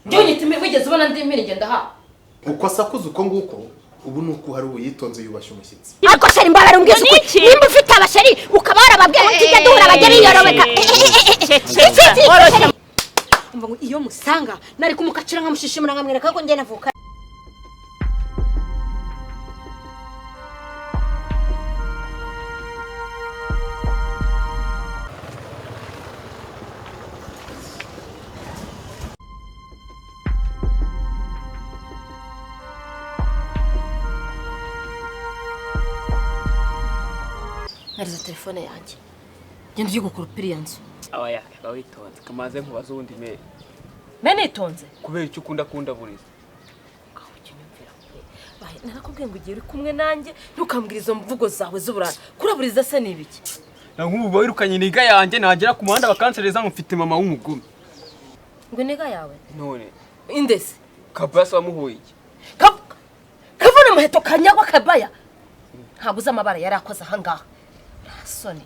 Njye unyita wigeze ubona ndi impiri ngenda ha. Uko asakuza uko nguko ubu nuko hari uyitonze yubashye umushyitsi. Ariko sheri mbabara umbwiza ukuri, nimba ufite abasheri ukaba warababwiye ngo tujye duhura bajye biyorobeka. Umva ngo iyo musanga nari kumukacira nkamushishimura nkamwereka ko njye navuka. Nariza telefone yanjye. Genda ujye gukoropira iya nzu. Aba yakaba witonze kamaze nkubaza ubundi me. Mbe nitonze? Kubera icyo ukunda kundaburiza. Ngaho ujye unyumvira kure. Bahe narakubwiye ngo ugiye uri kumwe nanjye ntukambwira izo mvugo zawe z'uburara. Kuraburiza se ni ibiki? Na nk'ubu wirukanye niga yanjye nagera ku muhanda bakansereza ngo mfite mama w'umugome. Ngo niga yawe? None. Indese. Kabasa wamuhuye iki? Kavuna muheto kanyagwa kabaya. Ntabwo uzi amabara yari akoze aha ngaha. Soni.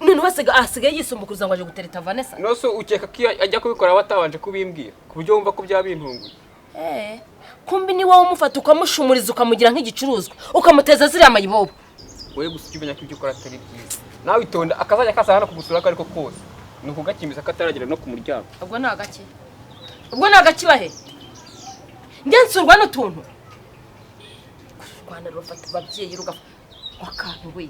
None wese asigaye yisumbukuruza ngo aje gutereta Vanessa. No so ukeka ko ajya kubikora batabanje kubimbwira ku buryo wumva ko byabintunguye. Kumbi ni wowe umufata ukamushumuriza ukamugira nk'igicuruzwa ukamuteza ziriya mayibobo. Wowe gusa ujye umenya ko ibyo ukora atari byiza. Nawe itonda akazajya kasa hano kugusura ko ariko kose. Ni ukugakimiza kataragera no ku muryango. Ubwo ni agaki? Ubwo ni agaki bahe? Njye nsurwa n'utuntu. Rwanda rufata ababyeyi rugafa akantu we.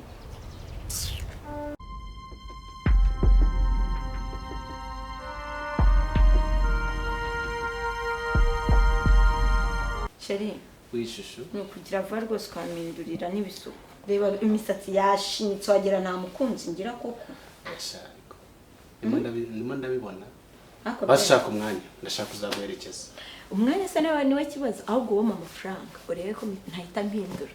Sheri, wishushu ni ukugira vuba rwose ukampindurira n'ibisuko. Reba imisatsi yashinyitse wagira nta mukunzi ngira koko. Ariko ndimo ndabibona. Bashaka umwanya, ndashaka kuzaguherekeza. Umwanya se nawe niwe kibazo, ahubwo wowe amafaranga urebe ko ntahita mpindura.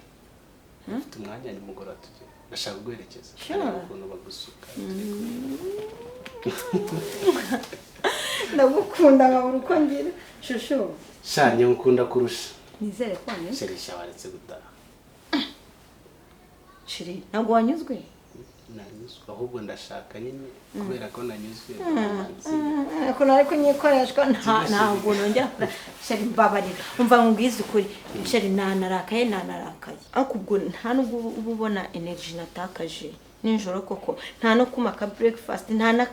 Mfite umwanya ni mugoroba tujye. Ndashaka kuguherekeza. Ukuntu bagusuka. Ndagukunda nkabura uko ngira. Shushu. Shanye nkunda kurusha. Nizere ko wanyuzwe. Sheri sha waretse gutaha. Sheri, ntabwo wanyuzwe? Nanyuzwe ahubwo ndashaka nyine kubera ko nanyuzwe. Ko nari kunyikoreshwa ntabwo nongera. Sheri mbabarira. Umva nkubwize ukuri. Sheri nanarakaye. Ariko ubwo nta nubwo uba ubona energy natakaje nijoro koko, nta no kumaka breakfast, nta na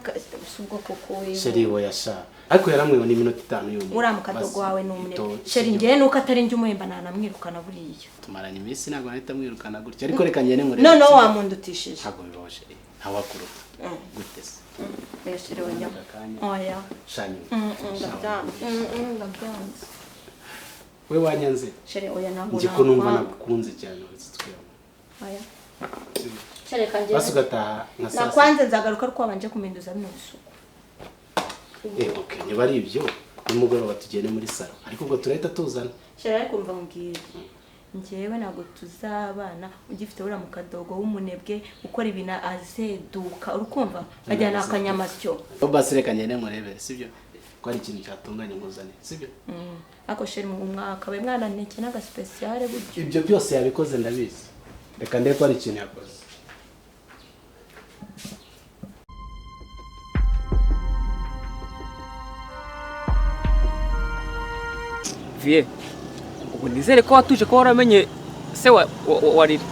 ubwo koko we. Sheri oya sha. Ariko yaramwewe ni iminota 5 y'umuntu. Uriya mukadogo wawe ni umunebwe. Sheri ngewe nuko atari njye umuhemba nanamwirukana buriya. Tumaranye iminsi ntabwo nahita mwirukana gutya ariko reka ngende nkurebe. Noneho wamundutishije. Ntabwo bibaho Sheri. Ntawakuruta. Gute se? Oya Sheri oya. Oya. Shanyu. Ndabyanze. We wanyanze. Sheri oya ntabwo. Nzi ko numva nagukunze cyane uretse twebwe. Oya. Sheri kanjye. Basi ugataha nka saa sita. Nakwanze nzagaruka ariko wabanje kuminduza bino bisuko. Okay, niba ari ibyo nimugoroba tugende muri salo ariko ubwo turahita tuzana. Sheri ariko umva nkubwire. Njyewe ntabwo tuzabana ugifite uriya mukadogo w'umunebwe ukora ibintu azeduka urukumva nkajyana akanyamasyo. Basi reka ngende nkurebere sibyo? Ko ari ikintu cyatunganye nguzane sibyo? Ariko Sheri mu mwaka we mwana neke n'aga special buryo. Ibyo byose yabikoze ndabizi. Reka ndebe ko ari ikintu yakoze. Vie, ubu nizere ko watuje ko waramenye se wa Riri.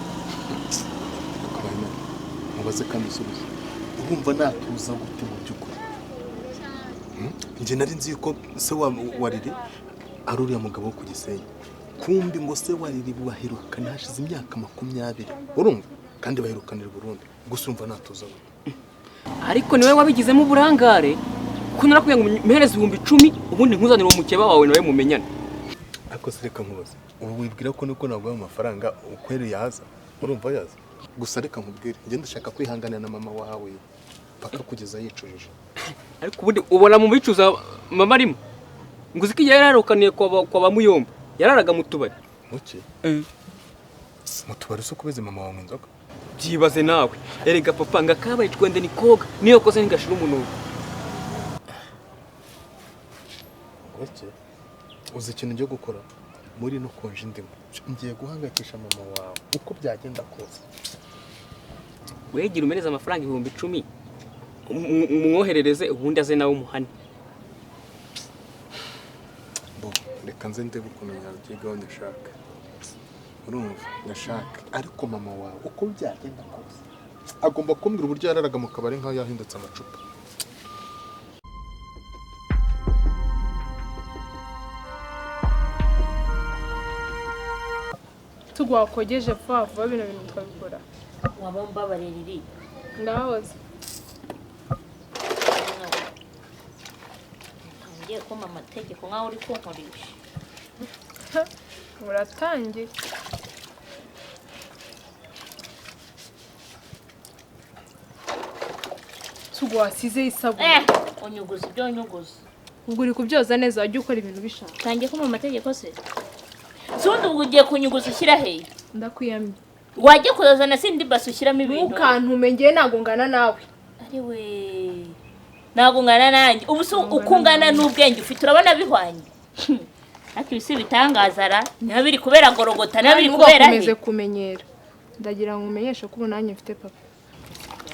Mubaze kandi usubize. Urumva natuza gute mu by'ukuri? Njye nari nzi yuko se wa Riri ari uriya mugabo wo ku Gisenyi. Kumbi ngo se wa Riri baherukana hashize imyaka 20. Urumva? Kandi baherukanira Burundi. Gusa urumva natuza gute? Ariko niwe wabigizemo uburangare. Kuko narakubwiye ngo mpereze 10,000 ubundi nkuzanire uwo mukeba wawe nawe mumenyane. Ariko se reka nkubaze. Ubu wibwira ko niko naguha amafaranga ukweri yaza? Urumva yaza? Gusa reka nkubwire, njye ndashaka kwihangana na mama wawe paka kugeza yicujije. Ariko ubundi ubona mu bicuza mama arimo. Ngo uziko yararukaniye kwa ba Muyomba. Yararaga mu tubari. Muki? Mu tubari se kubeze mama wawe inzoga? Byibaze nawe. Erega papa nga kabaye twende ni koga. Niyo koze ngashira umunuko. Muki? Uzi ikintu ngiye gukora? Muri no konje ndimo. Ngiye guhangayikisha mama wawe uko byagenda kose. Wegira umereza amafaranga 10,000 umwoherereze ubundi aze nawe umuhane. Bo reka nze ndebe ukuntu nyabyigaho ndashaka. Urumva ndashaka ariko mama wawe uko byagenda kose agomba kumbwira uburyo yararaga mu kabari nkaho yahindutse amacupa. Tugwakogeje vuba vuba bino bintu twabikora. Wabombabarira iri. Ndabahoze. Ngiye kumpa amategeko nkaho uri kunkoresha. Uratangiye. Tugwasize isabune. Unyuguza ibyo unyuguza. Ubwo uri kubyoza neza wajya ukora ibintu bishaka. Tangiye kumpa amategeko se? Sundi ubwo ugiye kunyuguza ushyira he? Ndakwiyamye. Wajya kuzazana sindi basi ushyiramo ibintu. Ntukantume ngiye ntago ngana nawe. Ari we. Ntago ngana nanjye. Ubu se uko ungana n'ubwenge ufite urabona bihwanye. Ariko ibisi bitangaza ra, niba biri kubera gorogota, niba biri kubera he? Ntugakomeze kumenyera. Ndagira ngo umenyeshe ko ubu nanjye mfite papa.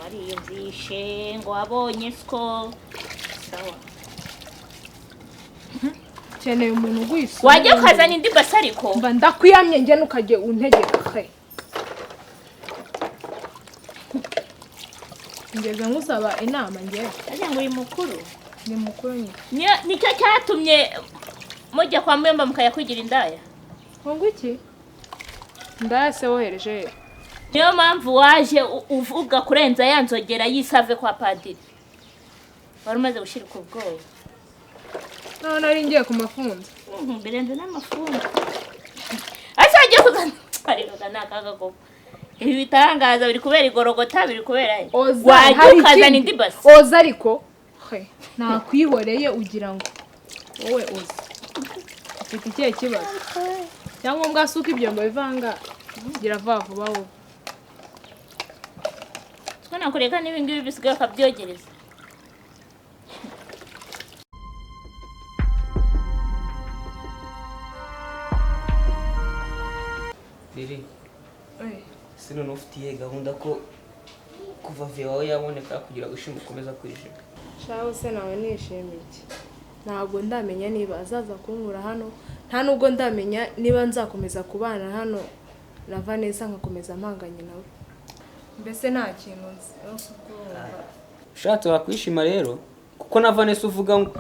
Wariyumvishe ngo wabonye sko. Sawa. Keneye umuntu ugwisa. Wajya ukazana indi basi ariko. Mba ndakwiyamye njye nukajye untegeka he. Ngeze nkusaba inama njye. Ajya ngo uri mukuru. Ni mukuru nyine. Nicyo cyatumye mujya kwa Mwemba mukaya kwigira indaya. Ngo iki? Indaya se wohereje. Niyo mpamvu waje uvuga kurenza ya nzogera yisave kwa padiri. Wari umaze gushirika ubwoba. None nari ngiye ku mafunzo. Birenze n'amafunzo. Asa agiye kuzana ariko nakaga koko. Ibi bitangaza biri kubera igorogota biri kubera he? Wajya ukazana indi basi. Oza ariko he nakwihoreye ugira ngo wowe oza. Ufite ikihe kibazo? Cyangombwa suka ibyombo bivanga gira vuba vuba wowe. Twana kureka n'ibi ngibi bisigaye akabyogereza. Riri. Sino nufitiye gahunda ko kuva vewa yaboneka kugira gushima ukomeza kwishima. Shaho se nawe nishimiye iki? Ntabwo ndamenya niba azaza kunkura hano, nta nubwo ndamenya niba nzakomeza kubana hano na Vanessa nkakomeza mpanganye nawe. Mbese nta kintu nzi. Ushatse wakwishima rero kuko na Vanessa uvuga ngo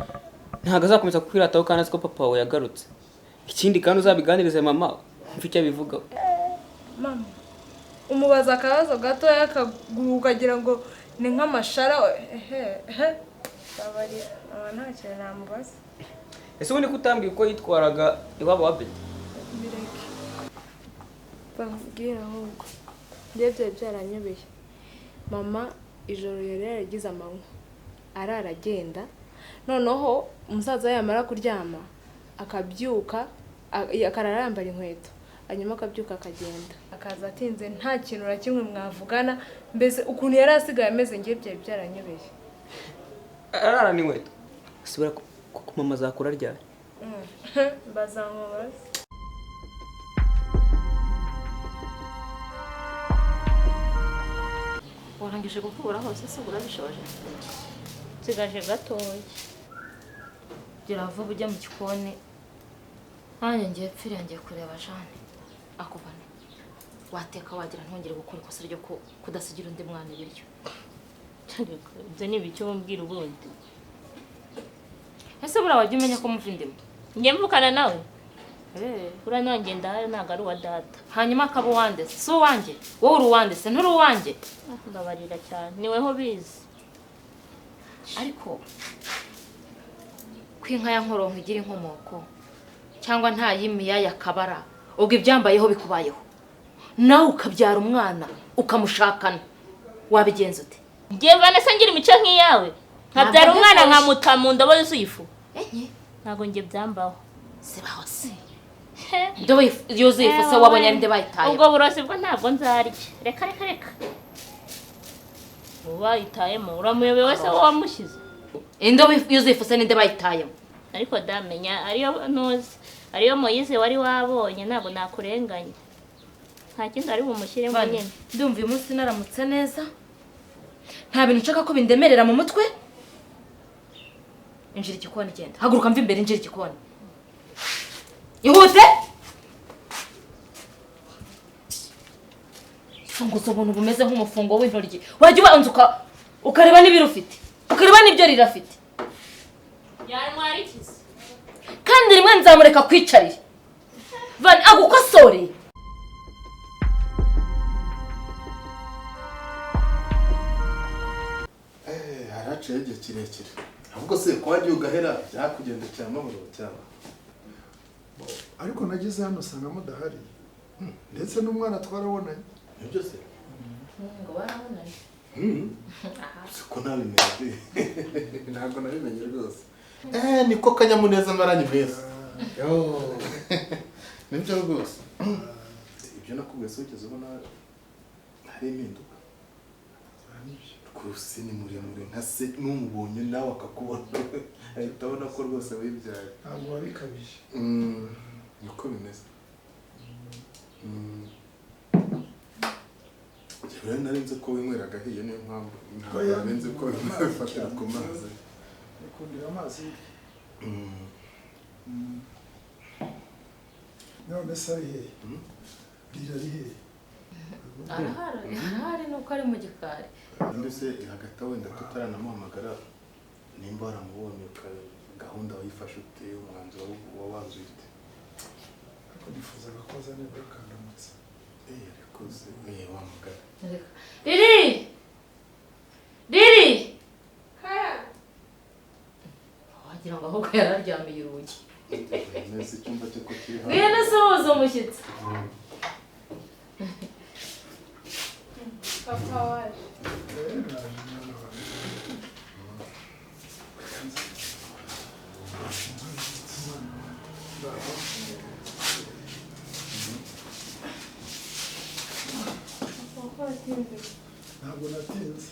ntabwo azakomeza kukwirataho kandi azi ko papa wawe yagarutse. Ikindi kandi uzabiganirize mama umve icyo abivugaho. Mama umubaza akabazo gatoya akaguru ukagira ngo ni nk'amashara ehe babarira aba nta kintu namubaza. Ese ubundi kutambwiye uko yitwaraga iwabo wa Betty? Bireke bambwira ahubwo njye byari byaranyobeye. Mama ijoro yari yaragize amanywa arara agenda, noneho umusaza yamara kuryama akabyuka akarara yambara inkweto, hanyuma akabyuka akagenda akaza atinze nta kintu na kimwe mwavugana. Mbese ukuntu yari asigaye ameze ngiye byari byaranyobeye. Arara n'inkweto asubira ku mama zakura ryari? Bazamubaza. Warangije gukubura hose se urabishoje? Nsigaje gatoya. Gira vuba ujya mu gikoni. Nanjye ngiye pfira ngiye kureba Jeanne. Akuvana. Wateka wagira ntongere gukora ikosa ryo kudasigira undi mwana ibiryo. Ibyo ni ibiki umbwira ubundi? Ese buriya wajya umenya ko muva indimo? Njye mvukana nawe? Buriya nanjye ndahari ntabwo ari uwa data. Hanyuma akaba uwande? Si uwanjye? Wowe uri uwande se nturi uwanjye? Mbabarira cyane niweho bizi. Ariko kwinka ya nkoronko igira inkomoko cyangwa nta yimiya yakabara ubwo ibyambayeho bikubayeho nawe ukabyara umwana ukamushakana wabigenza ute? Njye Vanessa ngira imico nk'iyawe nkabyara umwana nkamuta mu ndobo yuzuye ifu. Ntabwo njye byambaho. Sibaho se. Indobo yuzuye ifu se wabonye ari nde bayitaye? Ubwo burozi bwo ntabwo nzarya. Reka reka reka. Ubayitayemo uramuyobewe se wowe wamushyize? Indobo yuzuye ifu se ninde bayitayemo? Ariko damenya ariyo ntuzi ariyo Moyize wari wabonye ntabwo nakurenganya. Nta kindi ari bumushyiremo nyine. Ndumva uyu munsi naramutse neza. Nta bintu nshaka ko bindemerera mu mutwe. Injira igikoni genda. Haguruka mva imbere injira igikoni. Ihute. Funguza ubuntu bumeze nk'umufungo w'intoryi. Wajya ubanza ukareba n'ibiro ufite. Ukareba n'ibyo rirafite. Yantwara ikize. Kandi rimwe nzamureka kwicarira. Van agukosore. Haraciye igihe kirekire. Ahubwo se ko wagiye ugahera byakugendekera amahoro cyangwa? Ariko nageze hano usanga mudahari. Ndetse n'umwana twarabonanye. Nibyo se? Ngo barabonanye. Siko nabimenye. Ntabwo nabimenye rwose. Niko kanyamuneza maranye meza. Yo. Nibyo rwose. Ibyo nakubwiye se ugeze ubona hari impinduka. Rwose ni muremure nka se n'umubonye nawe akakubona. Ahita abona ko rwose wibyaye. Ntabwo wabikabije. Niko bimeze. Njyewe nari nzi ko winyweraga ahiye niyo mpamvu ntabwo nari nzi ko wifatira ku mazi. Nikundira amazi. None se ari hehe? Rira ari hehe? Arahari nuko ari mu gikari. Mbese hagati wenda tutaranamuhamagara nimba waramubonye gahunda wayifashe ute umwanzuro wawanzuye ute? Ariko nifuzaga ko aza nibura akandamutsa. Ariko se wamugara. Riri! Riri! Wagira ngo ahubwo yararyamiye urugi. Nese icyumba cye ko kiri hano. Ngwino usuhuze umushyitsi. Papa waje. Ntabwo natinze.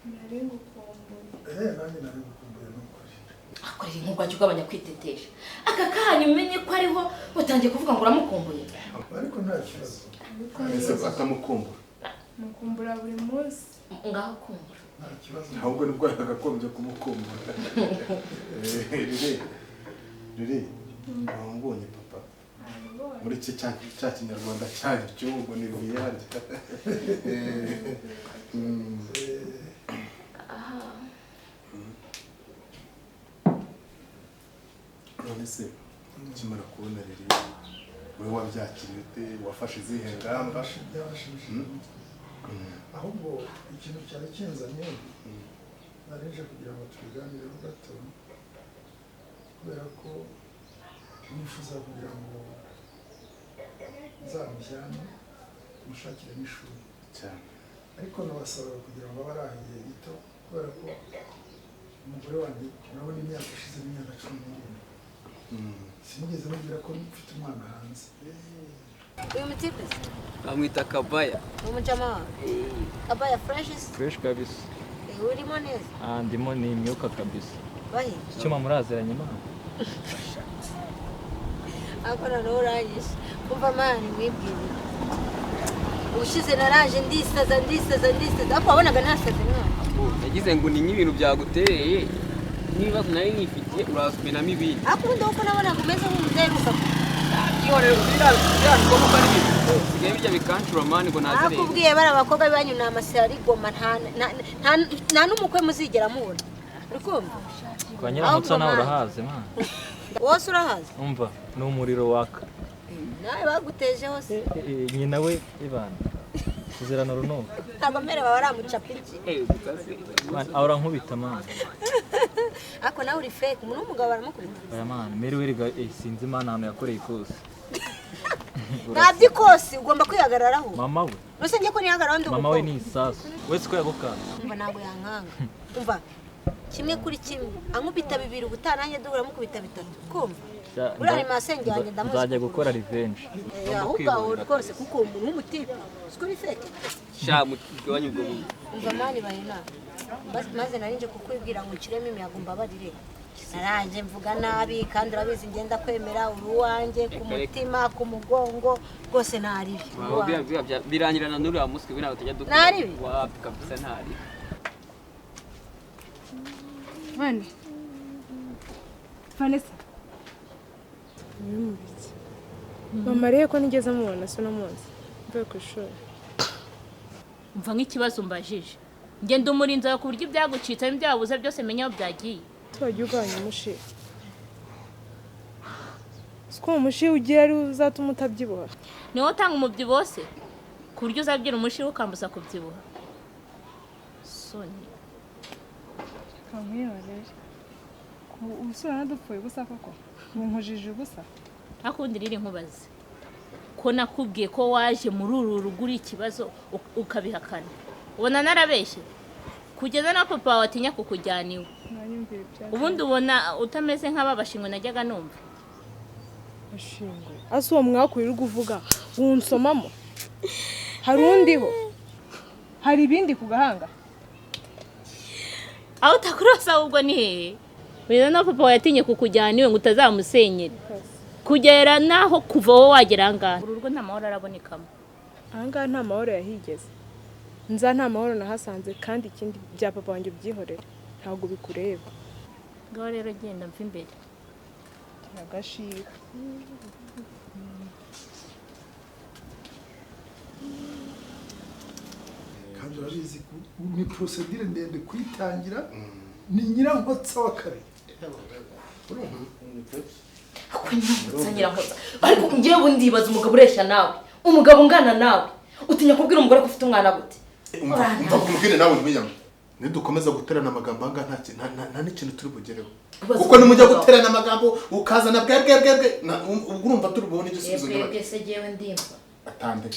Nari ngukumbuye. Nanjye nari ngukumbuye n'ukuri. Akorera inkuba wajya ugabanya kwitetesha. Aka kanya umenye ko ariho utangiye kuvuga ngo uramukumbuye. Ariko nta kibazo. Ese atamukumbura. Mukumbura buri munsi. Ngaho kumbura. Nta kibazo. Ahubwo nibwo yakagombye kumukumbura. Riri. Riri. Wamubonye papa. Muri iki cya kinyarwanda cyanyu cy'ubu ni biyarya. None se ukimara kubona Riri wowe wabyakiriye ute? Wafashe izihe ngamba? Byarashimishije. Ahubwo ikintu cyari kinzanye narinje kugira ngo tubiganireho gato kubera ko nifuza kugira ngo nzamujyane mushakire n'ishuri cyane. Ariko nabasabaga kugira ngo abe ari aho igihe gito kubera ko umugore wanjye urabona imyaka ishize n'imyaka 17. Sinigeze mubwira ko mfite umwana hanze. Uyu mutipe bamwita Kabaya. Umujama wawe? Kabaya fresh? Fresh kabisa. Urimo neza? Ndimo ni imyuka kabisa. Bahe? Icyuma muraziranye mama. Ako noneho uranyishe. Kumva mani mwibwirire. Ubushize naraje ndisaza ndisaza ndisaza. Ariko wabonaga ntasaze mwana. Nagize ngo ni nk'ibintu byagutereye n'ibibazo nari nifitiye urazumenamo ibindi. Ariko ubundi uko nabonaga umeze nk'umuzeruka. Nakubwiye bari abakobwa banyu ni amasira arigoma nta n'umukwe muzigera mubona. Uri kumva? Kwa Nyiramutsa nawe urahaze mwana. Wose urahaze? Umva ni umuriro waka. Nawe baguteje hose. Nyina we ibana. Kuzirana urunuka. Ntabwo mbere baba baramucapa iki. Ahora nkubita mwana. Ariko nawe uri fake, umuntu w'umugabo baramukubita. Oya mwana, Mary we erega sinzi imana ahantu yakoreye ikosi. Ntabyo ikosi ugomba kwihagararaho. Mama we. Nuse njye ko nihagararaho ndi umukobwa. Mama we ni isasu. Wese ko yagukanze. Umva ntabwo yankanga. Umva kimwe kuri kimwe ankubita bibiri ubutaha nanjye duhura mukubita bitatu. Kumva? Uriya ni masenge wanjye ndamuzi. Nzajya gukora revenge. Ahubwo aho rwose kuko umuntu w'umutipe siko uri fake. Sha mugabanye ubwo bubi. Umva mani bahina. Maze narinje kukwibwira ngo ukiremo imiyago mbabarire. Naranje mvuga nabi kandi urabizi ngenda kwemera uri uwanjye ku mutima ku mugongo rwose ntaribi. Birangirana n'uriya muswi we ntabwo tujya dukora. Ntaribi? Wapi kabisa ntaribi. Vane. Vanessa. Uri mu biki? Mama rero ko nigeze mubona se uno munsi mvuye ku ishuri. Umva nk'ikibazo umbajije. Ngenda umurinzi wawe ku buryo ibyagucitse n'ibyabuze byose menya aho byagiye. Tuwagiye ugabanya umushiha. Siko umushiha ugira ari uzatuma utabyibuha. Ni wowe utanga umubyibuho se? Ku buryo uzabyira umushiha ukambuza kubyibuha. Soni. Kamwihorere. Ubusura nadupfuye ubusa koko. Unkujije ubusa. Akundi riri nkubaze. Ko nakubwiye ko waje muri uru rugo uri ikibazo ukabihakana. Ubona narabeshye? Kugeza na papa wawe atinya kukujyana iwe. Ubundi ubona utameze nk'ababashingwe najyaga numva. Ashingwe. Ase uwo mwakurirwa uvuga unsomamo. Hari undiho. Hari ibindi ku gahanga. Aho utakurosa ubwo ni hehe? Wenda na papa wawe yatinye kukujyana iwe ngo utazamusenyera. Kugera naho kuva wowe wagera ahangaha. Uru rugo nta mahoro arabonekamo. Ahangaha nta mahoro yahigeze. Nza nta mahoro nahasanze kandi ikindi bya papa wanjye ubyihorere. Ntabwo bikureba. Ngaho rero genda mva imbere. Agashiha. Kandi urabizi ni procedure ndende kuyitangira ni nyirankotsa wa kabiri. Nyirankotsa. Ariko ngewe ndibaza umugabo ureshya nawe, umugabo ungana nawe, utinya kubwira umugore ko ufite umwana gute? Umva kumubwire nawe ntibinyama. Nidukomeza guterana amagambo anga nta n'ikintu turi bugereho. Kuko nimujya guterana amagambo ukazana bwe bwe bwe bwe ubwo urumva turi bubone igisubizo nyuma. Bwe se jewe ndimva. Atande.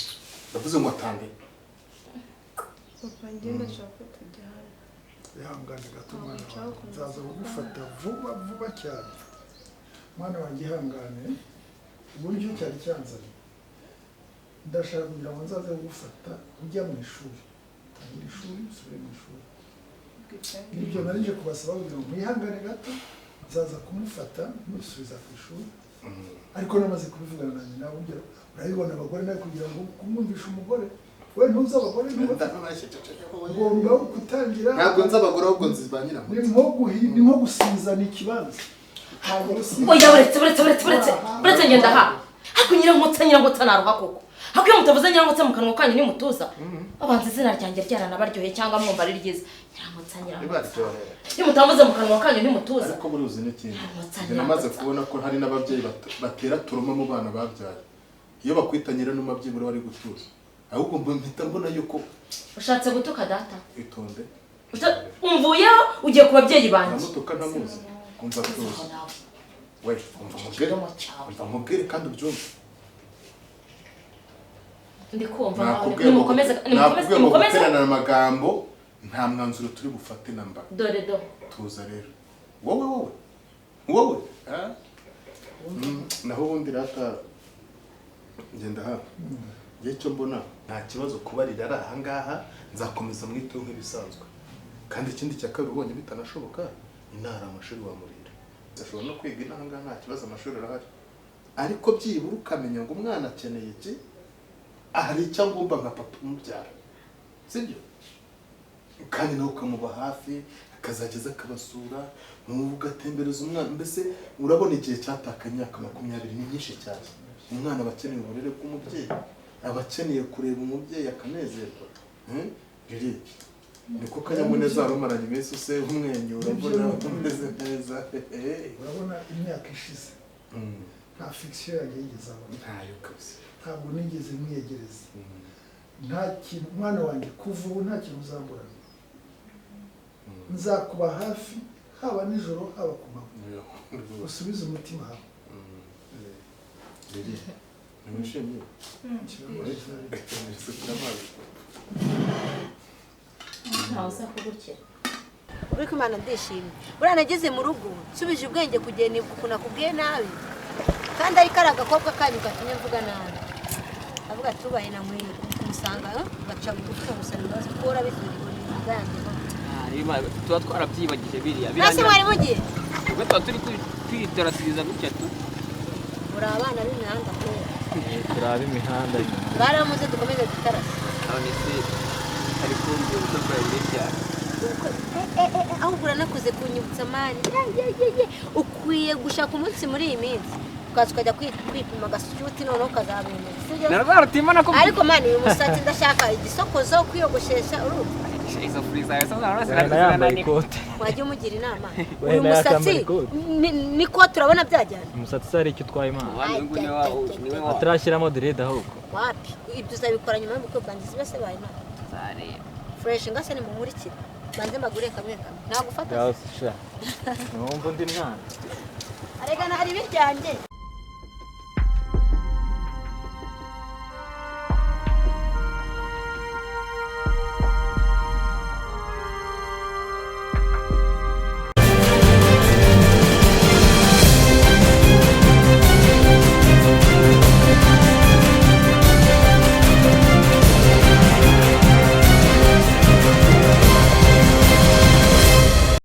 Ndavuze ngo atande. Papa ngenda shaka tujyana. Ihangane gato mwana wanjye. Nzaza kugufata vuba vuba cyane. Mwana wanjye ihangane. Uburyo cyari cyanzanye. Ndashaka kugira ngo nzaze kugufata ujya mu ishuri. Tangira ishuri usubire mu ishuri. Nibyo narije kubasaba kugira ngo mwihangane gato nzaza kumufata musubiza ku ishuri. Ariko namaze kubivugana na nyina buryo urabibona abagore nawe kugira ngo kumwumvisha umugore we ntuzi abagore ugomba gutangira. Ntabwo nzi abagore ahubwo nzi ba nyirankotsa. Ni nko gusizana ikibanza. Oya buretse buretse buretse buretse buretse ngenda ha. Hako nyirankotsa naruha koko. Hako iyo mutavuze nyirankotsa mu kanwa kanyu nimutuza. Abanza izina ryanjye ryaranabaryoheye cyangwa mwumva ari ryiza. Nyirankotsa nyirankotsa. Iyo mutavuze mu kanwa kanyu nimutuza. Ariko buri uzi n'ikindi. Namaze kubona ko hari n'ababyeyi batera turuma mu bana babyaye. Iyo bakwita nyiranuma byibura bari gutuza. Ahubwo mpita mbona yuko ushatse gutuka data. Itonde. Umvuyeho ugiye ku babyeyi banjye. Ndamutuka ntamuzi. Umva tuza. We, umva mubwire. Umva mubwire kandi ubyumve. Ndikumva nimukomeze nimukomeze nimukomeze guterana amagambo nta mwanzuro turi bufate namba. Dore do. Tuza rero. Wowe wowe. Wowe. Naho ubundi rata ngenda ha. Ngiye cyo mbona nta kibazo kubarira ari aha ngaha nzakomeza mwiteho nk'ibisanzwe. Kandi ikindi cya kabiri ubonye bitanashoboka inara amashuri wamurira. Ashobora no kwiga inaha ngaha nta kibazo amashuri arahari. Ariko byibura ukamenya ngo umwana akeneye iki, hari icyo ngomba nka papa umubyara. Sibyo? Kandi nawe ukamuba hafi akazageza akabasura, ugatembereza umwana mbese urabona igihe cyatakaye imyaka 20 ni myinshi cyane. Umwana aba akeneye uburere bw'umubyeyi, aba akeneye kureba umubyeyi akanezerwa. Riri niko kanyamuneza warumaranye iminsi use umwenyura mbona umeze neza. Urabona imyaka ishize nta fiction yanjye yigeze abona. Ntayo kabisa. Ntabwo nigeze mwiyegereza. Nta kintu umwana wanjye kuva ubu nta kintu uzamburana. Nzakuba hafi haba nijoro haba ku manywa. Usubize umutima hamwe. Riri ntiwishimye? Ntawe uza kugukira. Uri kumana ndishimye. Buriya nageze mu rugo nsubije ubwenge kugenda ukuntu nakubwiye nabi. Kandi ariko ari agakobwa kanyu gatumye mvuga nabi. Avuga tubaye na mwe kumusanga gaca bugufi kamusaba imbabazi kuko urabizi uri Niba tuba twarabyibagije biriya. Nase mwari mugiye? Ubwo tuba turi kwitarasiriza gutya tu. Muri abana b'imihanda ko. Turi ab'imihanda. Baramuze dukomeze dutarase. None se ariko ugiye gutwara ibiri. Ahubwo uranakoze kunyibutsa mani. Ukwiye gushaka umunsi muri iyi minsi. Ukaza ukajya kwipima agashyuti, noneho ukazabimenya, sibyo? Na rwa rutimba nakubwiye. Ariko man, uyu musatsi ndashaka igisokozo, kwiyogoshesha, urumva? Izo furi zawe zo zara Wenda yambaye ikote. Wajya umugira inama. Wenda Uyu musatsi yakambara ikote. n'ikote, urabona byajyana? Umusatsi se hari icyo utwaye, imana? Niwe wa Atarashyiramo dread ahubwo. Wapi, ibyo uzabikora nyuma y'ubukwe bwanjye. Sibe se baye inama? Tuzareba. Fresh ngase nimunkurikire, banze mbagure kamwe kamwe, nagufata se? Yawe sha, numva undi mwana. Arega hari ibiryanjye.